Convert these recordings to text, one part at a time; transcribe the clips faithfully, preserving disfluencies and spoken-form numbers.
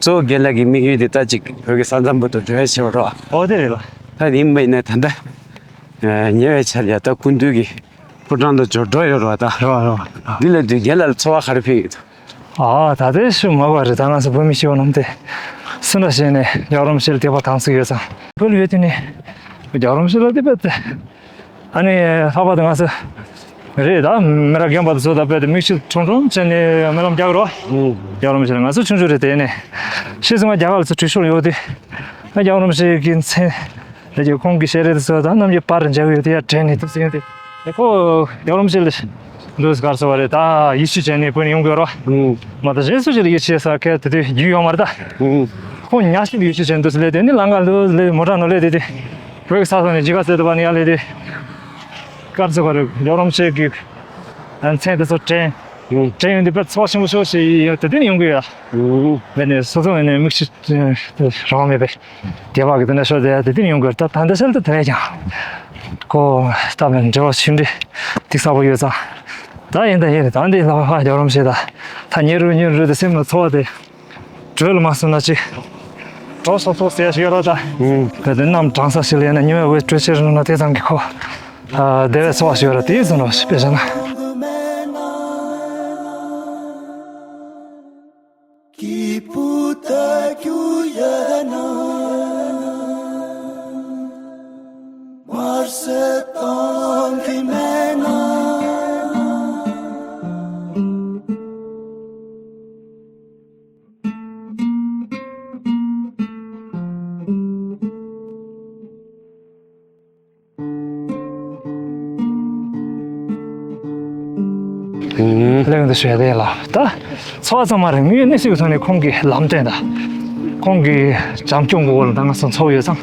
གཙོ་བོ་རྒན་ལགས་ཀྱི་དམིགས་ཡུལ་དེ་ད་ཅིག་བོད་ཀྱི་ས་མཚམས་བར་དུ་འགྲོ་ཡ་བྱེད་པ་རོ། ཨོ་དེ་རེད་ལ། ད་ཡིན་པ་ཡིན་ན་ད་ལྟ་ཉེ་བའི་ཆར་ཡ་ད་སྐུ་མདུན་གྱི་ཕོ་བྲང་དུ་འབྱོར་འགྲོ་ཡོད་རོ་ད། རོ་རོ། འདི་ལ་དུས་རྒྱལ་ལ་འཚོ་བ་ག་རེ་ཕེབས་ཡོད། ཨ་ད་ལྟའི་ཤུ་མ་བ་རེད། ད་ང་ཚོ་བོད་མི་སྤྱི་བ་རྣམས་ཏེ་སུ་འདྲ་བྱས་ནས་རྒྱལ་བ་རིན་པོ་ཆེ་ལ་དད་པ་དམ་ཚིག་ཡོད་ཙང་བོད་ལ་ཡོད་དུས་ནས་རྒྱལ་བ་རིན་པོ་ཆེ་ལ་དད་པ་དེ། ཨ་ནི་ལྷག་པར་དུ་ང་ཚོ་རེད་ད་མི་རབས་རྒན་པ་དེ་ཚོ་ད་དཔེ་དེ་མིག་ཆུ་ཁྲོམ་ཁྲོམ་བྱས་ནས་སྨོན་ལམ་རྒྱག་རོགས། རྒྱལ་བ་རིན་པོ་ཆེ་ལ་ང་ཚོ་ཆུང་ཆུང་རེད་དེ་ནས་ཤེས་ཚང་མ་རྒྱ་གར་ལ་ཚོ་བྲོས་ཤོར་ཡོད་དེ། རྒྱལ་བ་རིན་པོ་ཆེ་གི་མཚན་ལས་ཀྱི་ཁོང་གི་ཞལ་རས་དེ་ཚོ་ད་གནམ་གྱི་པར་མཇལ་གི་ཡོད་དེ་ཡ་དྲན་ནས་དུ་ཟིན་ཡོད་དེ། ཁོ་རྒྱལ་བ་རིན་པོ་ཆེ་ལ་འདུག་གར་སོ་བ་རེད་ད་ཡིད་ཆེས་བྱས་ནས་བོད་ནས་ཡོང་དགོས་རོགས། མ་ད་གཞན་སུ་ཞིག་ལ་ཡིད་ཆེས་ས་ཁལ་དེ་དུས་རྒྱུས་ཡོད་མ་རེད་ད། ཁོ་ཉག་ཞིག་ལ་ཡིད་ཆེས་བྱས་འདུག་ལས་དེ་ནི་ལང་ཀ་ལུ་ལས་མོ་ཊ་ནོ་ལས་དེ་དེ། བོད་ཀྱི་ས་ཐོག་ནས་ཇི་ག་ཟེར་དུ་བ་ནི་ཡ་ལས་དེ། དཀར་ཚོ་ག་རེ་རྒྱལ་བ་རིན་པོ་ཆེ་གི་མཚན་དེ་ཚོ་དྲན། དྲན་ཡོང་དུས་དཔེ་ཚོར་བ་ཆེན་པོ་ཤོར་ཞེས་ཡོད་དེ་དེ་ནས་ཡོང་གི་ཡོད། བས་ནས་སོ་སོ་ནས་མིག་ཆུ་རང་མེད་པས་དད་པ་གི་དེ་འདྲ་ཤོར་དེ་དེ་དེ་ནས་ཡོང་གི་ཡོད། ད་ད་འདི་སལ་དུ་དེ་བས་ཀྱང་ཁོ་ལྟ་བུ་འབྲེལ་བ་ཆུང་འདྲི་ཏིག་ཚ་པོ་ཡོད་ཙང་། ད་ཡིན་ད་ཡིན་ད་འདི་ལ་ཧ་རྒྱལ་བ་རིན་པོ་ཆེ་ད་ད་ཉེ་རུ་ཉེ་རུ་དེ་སེམས་ལ་ཚོར་བ་དེ། བྲོས་ལ་མ་སོང་ན་ཅི། གྲོགས་སོགས་སོགས་ཟེར་ཞིག་ཡོད་རོགས་ད། གལ་ཏེ་གནམ་གྲང་ས་ཞིག་ལ་ཡིན་ན་ཉི་མའི་འོད་སྤྲོས་ཆེར་རུང་ན་དེ་ཙམ་གྱི་ཁོ། བདེ་བའི་ཚོར་བ་ཞིག་ཡོད་རོགས་དེ་ཡིན་སོང་རོགས་དཔེ་བཞག་ན། ལེགས་འདི་ཞུ་ཡ་དེ་ལ་ད་ཚོགས་ཚང་མ་རེད། དངོས་གནས་སུ་ཐོག་ནས་ཁོང་གི་ལམ་སྟོན་དང་ཁོང་གི་བྱམས་སྐྱོང་གི་འོག་ལ་ད་ང་ཚོ་འཚོགས་ཡོད་ཙང་།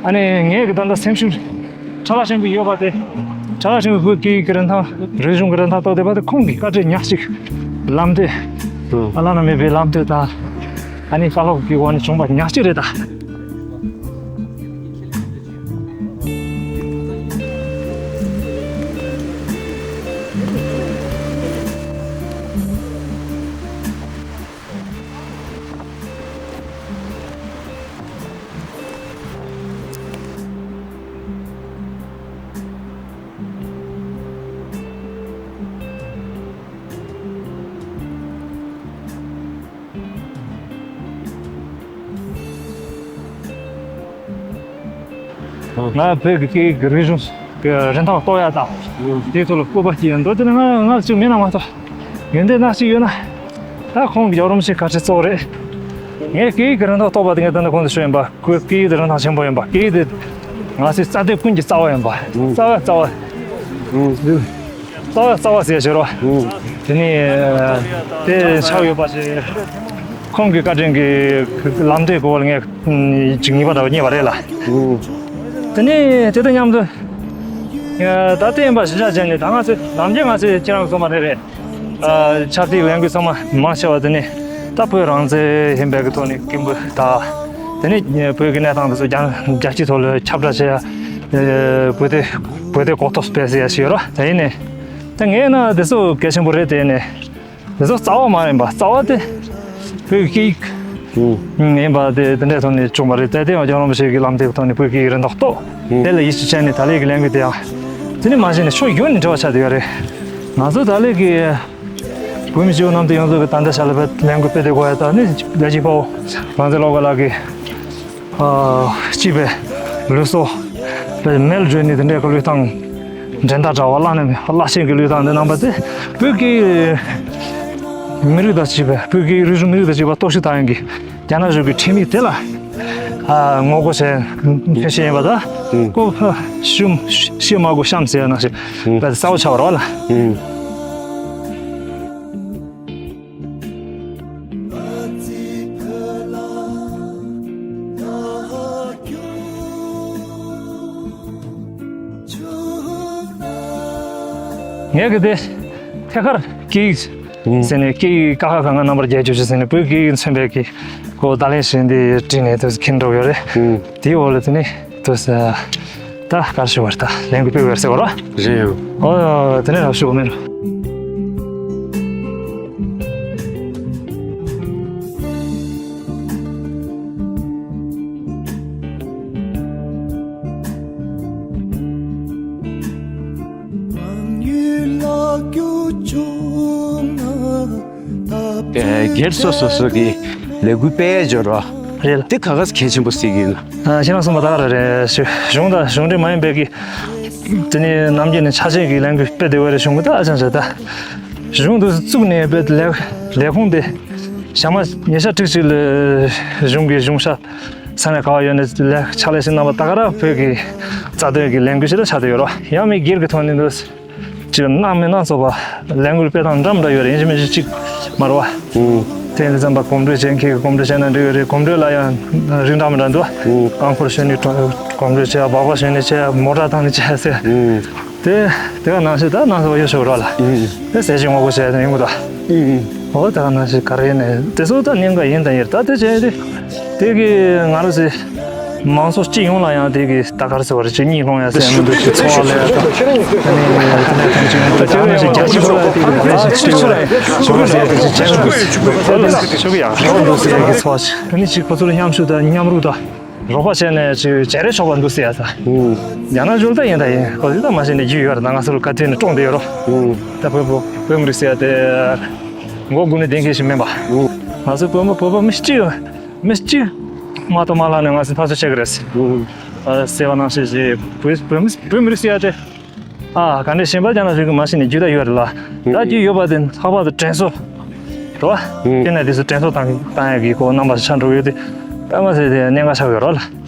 ཨ་ནི་ངས་གི་ད་ལྟ་སེམས་ཤུགས་ཁྲ་ལ་ཞིང་གི་ཡོད་པ་དེ་ཁྲ་ལ་ཞིང་གི་བོད་སྐད་ཡིག་གི་རིན་ཐང་རིག་གཞུང་གི་རིན་ཐང་གཏོད་བསྡད་པ་དེ་ཁོང་གི་བཀའ་དྲིན་ཉག་གཅིག་ལམ་སྟོན་ཨ་བླ་ན་མེད་པའི་ལམ་སྟོན་དང་ཨ་ནི་བཀའ་སློབ་ཀྱི་འོག་ནས་བྱུང་བ་ཉག་གཅིག་རེད་ད། ང་བོད་ཀྱི་སྐད་ཡིག་གི་རིག་གཞུང་གི་རིན་ཐང་གཏོང་ཡ་དང་། དེའི་ཐོག་ལ་སྤོབས་པ་སྐྱེ་ཡ་འདོད་དེ་ནི་ང་ང་ཅིག་མིན་ན་མ་གཏོགས་ཡོན་ཏན་ནག་ཅིག་ཡོད་ན། ད་ཁོང་གི་རྒྱལ་བ་རིན་པོ་ཆེ་བཀའ་དྲིན་གཙོ་བོ་རེད། ངས་སྐད་ཡིག་གི་རིན་ཐང་རྟོགས་པ་དེ་ངས་ད་ནི་གོང་དུ་ཞུས་ཡིན་པ། ཁོའི་སྐད་ཡིག་དེ་རིན་ཐང་ཆེན་པོ་ཡིན་པ། སྐད་ཡིག་དེ་ང་ཚོའི་རྩ་དོན་ཀུན་གྱི་རྩ་བ་ཡིན་པ། རྩ་བ་རྩ་བ། རྩ་བ་རྩ་བ་ཟེར་ཞུ་རོགས། དེ་ནས་དེ་ཆགས་ཡོད་པ་ཞིག་ཁོང་གི་བཀའ་དྲིན་གྱི་ལམ་སྟོན་གྱི་འོག་ལ་ངས་ཅིག་ངེས་པ་འདྲ་བ་རྙེད་པ་རེད་ལ། དེ་ནས་དེ་དང་མཉམ་དུ་ད་ལྟ་ཡིན་པ་གཞིས་ཆགས་ཅན་ནས་ད་ང་ཚོས་ནམ་རྒྱུན་ང་ཚོས་ཁྱེད་རང་ཚོ་མ་རེད་རེད། ཆབ་སྲིད་ལས་འགུལ་ཚང་མ་མང་ཆེ་བ་དེ་ནི་ད་བོད་རང་བཙན་ཡིན་པའི་གི་ཐོག་ནས་སྐད་འབོད་དང་། དེ་ནི་བོད་ཀྱི་གནས་སྟངས་དེ་ཚོ་རྒྱ་རྒྱལ་སྤྱིའི་ཐོག་ལ་ཁྱབ་བསྒྲགས་བྱེད་ཡ། བོད་དེ་བོད་དེ་གོ་རྟོགས་སྤེལ་ཟེར་ཡ་ཞིག་ཡོད་ར། དེ་ཡིན་ནི་ད་ངས་ན་དེ་ཚོ་གལ་ཆེན་པོ་རེད། དེ་ཡིན་ནི་དེ་ཚོ་རྩ་བ་མ་ཡིན་པ་རྩ་བ་དེ་བོད་ཀྱི་སྐད་ཡིག་ཡིན་པ་དེ་དེ་འདྲའི་ཐོག་ནས་བྱུང་བ་རེད། དེ་དེ་ཡང་རྒྱལ་བ་རིན་པོ་ཆེ་གི་ལམ་སྟོན་གྱི་ཐོག་ནས་བོད་ཀྱི་རིན་ཐང་རྟོགས། དེ་ལ་ཡིད་ཆེས་བྱས་ནས་ད་ལས་ཀྱི་ལས་འགུལ་དེ་ཡང་དེ་ནི་མ་གཞི་ནས་ཕྱོགས་ཡོངས་ནས་འབྲེལ་བ་ཆགས་བསྡད་ཡོད་རེད། ང་ཚོ་ད་ལས་ཀྱི་བོད་མི་སྤྱི་བོ་རྣམས་དེ་ཡོངས་རྫོགས་ཀྱི་ད་ལྟ་ཞལ་ལ་བེད་ལས་འགུལ་སྤེལ་ཏེ་གོ་ཡ་ད་ནི་རྒྱལ་གཅེས་དཔའ་བོ་རང་བཙན་བློ་དགའ་ལགས་ཀྱིས་སྐྱིད་པའི་ལུས་སྲོག་པའི་མེ་ལ་སྒྲོན་ནས་དེ་འདྲའི་ཀྱི་བློས་བཏང་འགྲན་ཟླ་དྲག་པ་བླ་ན་མེད་པ་རླབས་ཆེན་གྱི་བློས་བཏང་འདི་གནང་པ་དེ་བོད་ཀྱི་མི་རིགས་དང་བཅས་པའི་བོད་ཀྱི་རིག་གཞུང་མི་རིགས་དང་བཅས་པ་སྟོབས་ཤུགས་དང་ཡང་གི་རྒྱ་ནག་གཞུང་གི་ཁྲིམས་ཡིག་དེ་ལ་ངོ་རྒོལ་བྱས་ཕྱིན་ཡིན་པ་དང་ཀོ་ཕ་ཤུམ་ཤི་མ་དགོས་བཤམས་ཟེར་ཡ་ནང་བཞིན་དཔེ་གསལ་པོ་ཆགས་པ་རེད་བ་ལ། ངས་གི་དེ་ཐད་ཀར་སྐད་ཡིག་ཟེར་ནས་སྐད་ཡིག་ཀ་ཁ་ག་ང་རྣམ་པར་རྒྱལ་ཆོག་ཆོག་ཟེར་ནས་བོད་སྐད་ཡིག་མཚོན་པའི་གི་ཁོ་བརྡ་ལན་ཞིག་འདི་བྲིས་ནས་དུ་ཁྱེར་འགྲོ་གི་ཡོད་རེད། དེའི་འོག་ལ་དེ་ནས་དུ་ད་གར་ཞུ་བར་ད་ལན་གི་སྤེལ་བར་ཟེར་བ་ར། རེད་ཡོད། ཨོ་དེ་ནས་ར་ཞུ་གི་མེད་ར། སྒེར་སོ་སོ་སོ་གི་ལས་འགུལ་སྤེལ་ཡས་འབྱོར་བ་རེད་ལ། དེ་ག་ག་གལ་ཆེན་པོ་བརྩི་གི་ཡིན་ལ། ཁྱེད་རང་གསུངས་པ་ད་ག་རང་རེད། གཞུང་དང་གཞུང་འབྲེལ་མ་ཡིན་པའི་གི་དེ་ནི་ནམ་རྒྱུན་ནས་ཆ་ཤས་ཀྱི་ལས་འགུལ་སྤེལ་བསྡད་ཡོད་རེད། གཞུང་གི་ད་ཨ་ཅང་ཟེར་ད། གཞུང་དུ་བཙུགས་ནས་པའི་ལས་ལས་ཁུངས་དེ་ཞག་མ་ཉི་ཤར་ཁྲིག་ཅིག་ལ་གཞུང་གི་གཞུང་ཞབས་ས་གནས་ག་བ་ཡོད་ནས་ལས་ཕྱག་ལས་ཞིག་གནང་བ་ད་ག་རང་བོད་ཀྱི་རྩ་དོན་གྱི་ལས་འགུལ་ཞིག་ལ་ཆགས་བསྡད་ཡོད་རེད། ཡང་མི་སྒེར་གྱི་ཐོག་ནས་འདུག་ཅིག་གནང་མི་གནང་སོགས་པ་ལས་འགུལ་སྤེལ་སྟངས་འདྲ་མི་འདྲ་ཡོད་རེད། ཡིན་གཅིག་མིན་གཅིག་ཅིག་མ་རེད་བ། དེ་ཡིན་ཙམ་པ་གོམ་བགྲོད་བྱེད་མཁན་གྱི་གོམ་བགྲོད་བྱས་ན་འགྲིག་ཡོད་རེད། གོམ་བགྲོད་ལ་ཡང་རིགས་འདྲ་མི་འདྲ་འདུག་རྐང་འཁོར་ཞོན་ནས་གོམ་བགྲོད་བྱས། སྦག་སྦག་ཞོན་ནས་བྱས། མོ་ཊ་བཏང་ནས་བྱས་ཟེར། དེ་དེ་ག་ནང་བཞིན་ད་གནང་ཐུབ་པ་ཡོད་ཤོག་རོགས་ལ། དེ་ཟས་བཅད་ངོ་རྒོལ་བྱས་ཡིན་གོ་ད། འོ་ད་ག་ནང་བཞིན་ག་རེ་ཡིན་ནས་དེ་ཚོ་ད་གནད་འགག་ཡིན་དང་ཡིན། ད་དེ་བྱས་ཏེ་དེ་གི་ང་རང་ཚོའི་མང་ཚོགས་སྤྱི་ཡོངས་ལ་ཡང་དེ་གི་ད་ག་རེ་ཟེར་བ་རེད། ཅིག་གཉིད་སློང་ཡ་ཟེར་ཡ་མི་འདུག་ཅིག་འཚོ་བ་ལས་ཡ་ད་ཨ་ནི་དེ་ནས་ཐམས་ཅད་ཡོང་དུས་ད་ག་ནང་བཞིན་རྒྱ་ཆེ་ཁོ་ལ་དེ་གི་ག་རེ་ཞིག་སྤྱི་ཡོངས་ལ་ཞོགས་པ་ཟེར་ཡ་དེ་ཅིག་བྱས་འདུག་ཞོགས་ཀྱི་ཡ་ཞོགས་འདུག་ཟེར་ཡ་གི་འཚོ་བ་ཞིག་ཨ་ནི་ཅིག་ཁོ་ཚོར་མཉམ་ཞུགས་དང་མཉམ་རུབ་དང་། རོགས་པ་བྱས་ནས་ཅིག་བྱས་རེ་ཆོག་པ་འདུག་ཟེར་ཡ་ད། ཡང་ན་འཇུལ་ད་ཡིན་ད་ཡིན་ཁོ་ཚོ་ད་མ་ཤེས་ནས་རྒྱུས་ཡོད་རེད། ད་ང་ཚོ་ལ་བཀའ་བསྟན་ནས་བཀྲོངས་བསྡད་ཡོད་རོ། ད་བོད་བོད་བོད་མི་རིགས་ཟེར་ཡ་དེ་མགོ་སྒུར་ནས་བསྡད་མཁན་ཞིག་མིན་པ། ང་ཚོ་བོད་མི་བོད་པ་མི་གཅིག་མི་གཅིག་མ་གཏོགས་མ་ལྷག་ནས་ང་ཚོ་འཐབ་རྩོད་བྱེད་ཀྱི་རེད་ཟེར། ཟེར་བ་ནང་བཞིན་ཞིག་བོད་བོད་མི་བོད་མི་རིགས་ཟེར་ཡ་དེ། ཨ་ག་འདྲས་གཞན་པ་ཀྱང་ན་ཞིག་གི་མ་ཤེས་ནས་རྒྱུས་ད་ཡོད་རེད་ལ། ད་རྒྱུས་ཡོད་པ་དེ་ལྷག་པར་དུ་དྲན་གསོ་རེད་བ། དེ་ནས་དེ་ཚོ་དྲན་གསོ་བཏང་བཏང་ཡག་གི་གོ་རྣམ་པ་ཆགས་འགྲོ་ཡོད་དེ། ད་མ་ཟད་དེ་གནད་འགག་ཆགས་ཡོད་རེད་ལ།